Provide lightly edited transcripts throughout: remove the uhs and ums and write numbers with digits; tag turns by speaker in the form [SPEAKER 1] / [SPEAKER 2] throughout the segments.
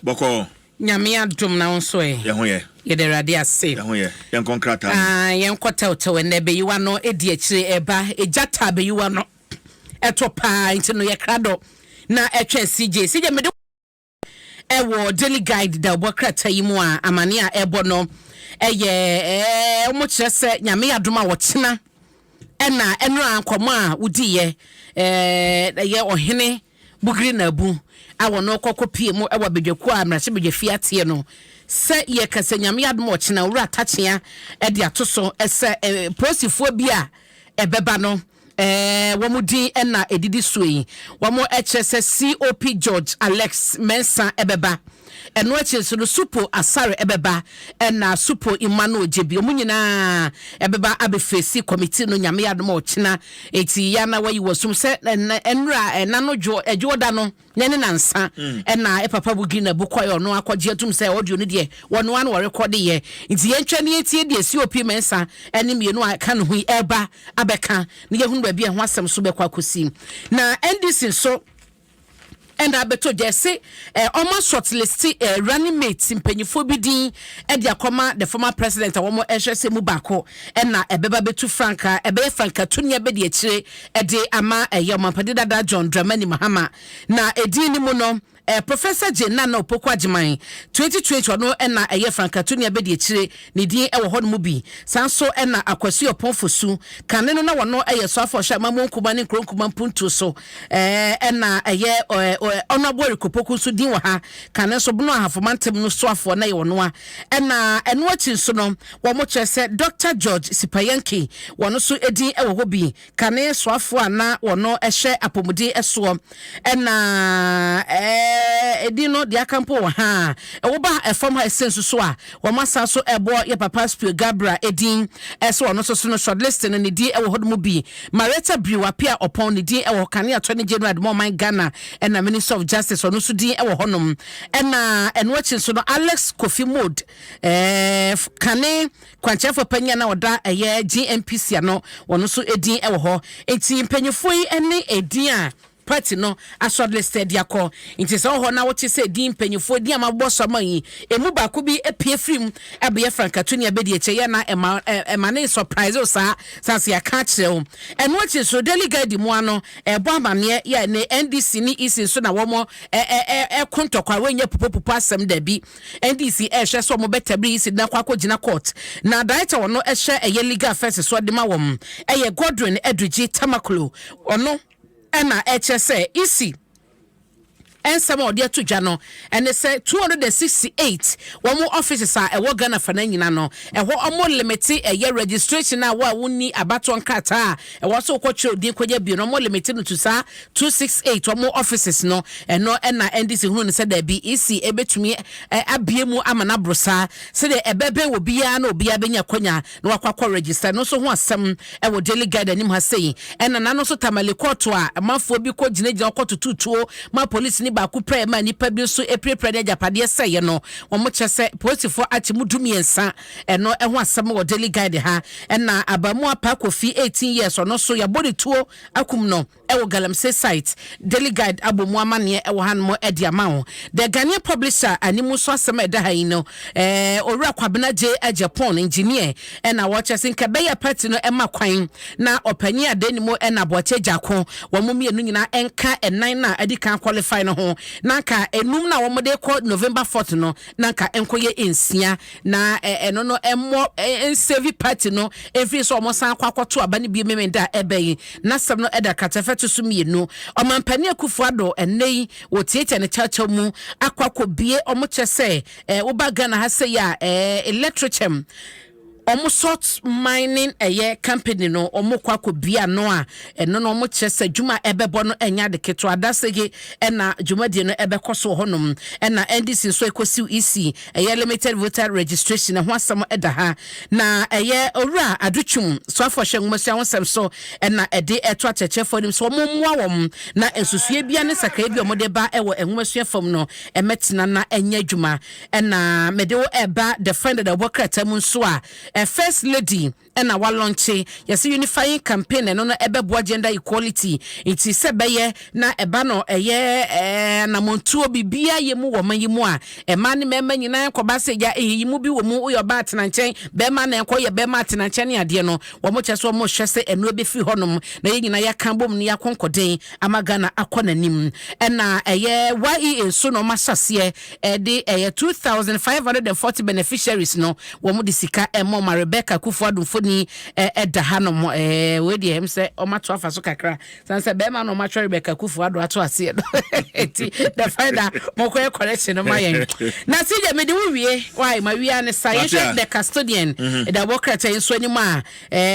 [SPEAKER 1] Bɔkɔɔ.
[SPEAKER 2] Nyame adom na wo nso ɛ?
[SPEAKER 1] Yɛn ho yɛ.
[SPEAKER 2] Yɛda Awurade ase.
[SPEAKER 1] Yɛn ho yɛ. Yɛnkɔ nkrataa no.
[SPEAKER 2] Ah, yɛnkɔ tɛwtɛw ɛnnɛ. Bayiwa no di akyire ɛreba. Egya taa bayiwa no ɛtɔ paa nti no yɛkra dɔ na ɛtwɛn CJ. CJ mede ɛwɔ Daily Guide da ɔbɔ krataa yi mu a amane a ɛbɔ no ɛyɛ ɛɛ wɔn kyerɛ sɛ Nyame adom a wɔkyena ɛna ɛnora nkɔmɔ a wodiiɛ ɛɛ ɛyɛ ɔhene Bugiri na abu a wɔn kɔ kɔ pie mu wɔ abadwakuo a mmarahyɛbadwafie ateɛ no sɛ yɛ ka sɛ Nyame adom ɔkyena Owura Takyea de ato so sɛ polisifoɔ bi a ɛbɛba no wɔn din na ɛdidi soɔ yi. Wɔn kyerɛ sɛ COP George Alex Mensah ɛbɛba. Ɛno akyi nso no, Supo Asare bɛba ɛna Supo Emmanuel Gyebi. Wɔn nyinaa ɛbɛba abɛfeesi committee no Nyame adom a ɔkyena. Eti ya na wayi wɔ sum sɛ ɛnura ɛna no dwo ɛdwo da no na ɛne nansa ɛna ɛpapa Bugiri na bukɔɛ ɔno akɔgye atum sɛ audio no deɛ wɔno ano wɔrekɔde yɛ. Nti yɛntwa ne yɛntie deɛ COP Mensah ɛne mmienu a ɛka ne ho yi ɛba abɛka na yɛhunu baabi a ɛho asɛm so bɛkɔ akɔsi. Na NDC nso ɛna abɛtɔ dwa ɛse ɔmo shortlist running mate mpanyinfoɔ bi din ɛde akɔma the former president a wɔn ɛhwɛ sɛ mu baako ɛna ɛbɛba bɛtu frankaa, ɛbɛyɛ frankaa tuni abɛdi akyire ɛde ama ɛyɛ ɔmampanin dada John Dramani Mahama. Na edin ne mu no, Professor Jane Nana Opoku Agyeman, 2020 ɔno ɛna ɛyɛ frankaa tuni abɛdi akyire, ne din ɛwɔ hɔ no mu bi. Saa nso ɛna Akwasi Ɔpɔn Fosu, kane no na wɔno ɛyɛ soafo ɔhyɛ amamuo nkuma ne nkuro nkuma mpuntuo so, ɛna ɛyɛ Honourable Eric Opoku nso din wɔ ha. Kane nso Bono Ahafo mantam no soafoɔ na ɛyɛ ɔno a. Ɛna ɛno akyi nso no, wɔn kyerɛ sɛ Dr George Sipayanki, wɔn nso din ɛwɔ hɔ bi. Kane soafoɔ a na wɔn ɛhyɛ apɔmuden ɛsoɔ, ɛna ɛdin no deɛ aka mpo wɔ ha. Ɛwɔ ba ɛfam ha ɛsɛ nso so a wɔn asa so ɛbɔ yɛ papa Spio Gabra edin ɛsɛ ɔno nso so no shortlist no ne din ɛwɔ hɔ no mu bi. Marietta Briwapia Ɔpɔn ne din ɛwɔ hɔ, kane Attorney General de ɔman Ghana ɛna Minister of Justice, ɔno nso din ɛwɔ hɔnom. Ɛna ɛno akyi nso no, Alex Kofi Mod, kane kwankyerɛfoɔ panyin a na ɔda ɛyɛ GNPC ano, wɔn nso edin ɛwɔ hɔ. Eti mpanyinfoɔ yi ɛne edin a party no ashortlist de akɔ. Nti sɛ ɔhɔ na wote sɛ din mpanyinfoɔ din a mabɔ so ama yi emu baako bi apue firi mu ɛbɛyɛ frankatoni abɛdi akyɛ yɛ na ɛma ne surprise o saa saa sɛ yɛaka akyerɛ wo. Ɛno akyi nso, Daily Guide mu ano ɛbɔ amaneɛ yɛ ne NDC ne EC nso na wɔn ɛ ɛ ɛko ntɔkwa. Wɔnyɛ pupopupo asɛm dabi. NDC ɛhwɛ sɛ wɔn bɛtabiri EC na akɔ akɔgyina court, na director wɔn ɛhyɛ ɛyɛ legal affairs so de ma wɔn ɛyɛ Godwin Edudzi Tamaklo. Ɔno ɛna ɛkyerɛ sɛ EC ɛnsɛm a ɔde ato dwa no ɛne sɛ 268 wɔn offices a ɛwɔ Ghana fa no nyina no, ɛhɔ ɔmo limit ɛyɛ registration a wo a wonni abatoɔ nkrataa a ɛwɔ so wokɔtwerɛ odin kɔnya bio no, ɔmo limit no to saa 268 wɔn offices no. Ɛno ɛna NDC hunu no sɛ daabi, EC ɛbɛtumi abie mu ama no aboro saa sɛdeɛ ɛbɛbɛn wɔ biara na obiara bɛnya akɔnya na wakɔ akɔ register no nso ho asɛm ɛwɔ Daily Guide anim ha sei. Ɛna nano nso Tamale kɔɔto a amanfoɔ bi kɔ gyinagyina kɔ tututuo ma polisi ne baako pɛ ma nipa bi nso apirapira ne agyapadeɛ sɛeɛ no, wɔn kyɛ sɛ polisifoɔ akye mu 13. Ɛno ɛho asɛm wɔ Daily Guide ha. Ɛna abamu apa Kofi, 18 years, ɔno nso yɛabɔ ne tuo akum no ɛwɔ galamsey site. Daily Guide abɔ mu amanneɛ ɛwɔ hanom ɛde ama wo. The Ghanaian Publisher anim nso, asɛm a ɛda ha yi no, Owura Kwabena Gye Japan engineer ɛna wɔkyɛ sɛ nka ɛbɛyɛ party no ɛma kwan na ɔpanyin ade ne mu ɛna Aboakye Gyako, wɔn mmienu nyinaa ɛnka ɛnan na ɛdi kan qualify no ho, na nka enum na wɔn de kɔ November 4th no na nka nkɔyɛ nsia, na ɛno no ɛmmɔ nsave party no ɛmfiri sɛ wɔn san akɔ akɔto aba no bi memenda ɛbɛyi. N'asɛm no ɛda katafɛ to so mmienu. Ɔmampanin Akufo Addo ɛnɛ yi wɔtiatia ne kyawkyaw mu akɔ akɔbie. Ɔmo kyɛ sɛ woba Ghana ha sɛ yi a, Electrochem, ɔmo salt mining ɛyɛ company no, ɔmo kɔ akɔbie ano a ɛno no ɔmo kyerɛ sɛ dwuma a ɛbɛbɔ no ɛnyɛ ade ketewa. Adasege ɛna dwumadie no ɛbɛkɔ so wɔ hɔnom. Ɛna NDC nso ɛkɔsiw EC ɛyɛ limited voter registration, ɛho asɛm ɛda ha. Na ɛyɛ Owura Adutwum soafo ɔhyɛ nwomasua ho nsɛm so ɛna ɛde ɛto akyerɛkyerɛfoɔ anim sɛ wɔn mmoa wɔn na nsusue bia ne sakra bi a wɔde ba ɛwɔ nwomasua fam no ɛmɛtena na ɛnyɛ adwuma. Ɛna mɛde wo ɛba The Finder da ɛwɔ krataa mu nso a. First Lady ɛna walaunche yɛsɛ unifying campaign. Ɛno no ɛbɛboa gender equality, nti sɛ bɛyɛ na ɛba no ɛyɛ anamontuo biribiara yɛ mu wɔ ɔman yi mu a, ɛmaa ne mmarima nyinaa nkɔba sɛ gya ɛyiyi mu bi wɔ mu, woyɛ ɔbaa atena nkyɛn, bɛrima na nkɔ yɛ bɛrima atena nkyɛn ne adeɛ no. Wɔn kyerɛ sɛ wɔn hwɛ sɛ ɛno bɛfiri hɔnom na yɛn nyinaa yɛaka bom ne yɛakɔ nkɔden ama Ghana akɔ n'anim. Ɛna ɛyɛ YEA nso na wɔn ahyɛ aseɛ ɛde ɛyɛ 2,540 beneficiaries no, wɔn de sika ɛmɔ ma. Rebecca Akufo Addo mfoni ɛda hanom. Wei deɛ ɛm sɛ wɔn ato afa so kakra san sɛ bɛrima na wɔn atwa Rebecca Akufo Addo ato aseɛ no, eti the find mɔkɔ yɛ correction no ma yɛn. Na si gya mede wo wie wai ma wia ne sa yɛhwɛ The Custodian ɛda wɔ krataa yi nso anim a,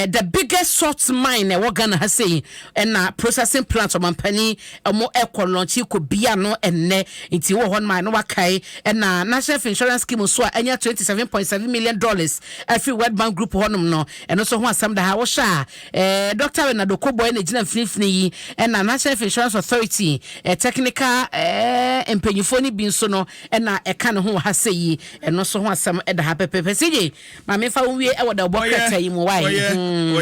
[SPEAKER 2] the biggest salt mine ɛwɔ Ghana ha sei ɛna processing plant, ɔmampanin ɔmo ɛkɔ launch kɔ bia no ɛnnɛ. Nti wɔ hɔ nom a no wakae. Ɛna National Insurance Scheme nso a ɛnya $27.7 million ɛfiri World Bank Group hɔnom no, ɛno nso ho asɛm da ha. Wɔhyɛ a Dr Bernard Okoe Boye na gyina mfinimfini yi, ɛna National Insurance Authority technical mpanyinfoɔ no bi nso no ɛna ɛka ne ho wɔ ha sɛ yi. Ɛno nso ho asɛm ɛda ha pɛpɛpɛ. Sɛ maame fa wo wie ɛwɔ da ɔbɔ krataa yi mu wae.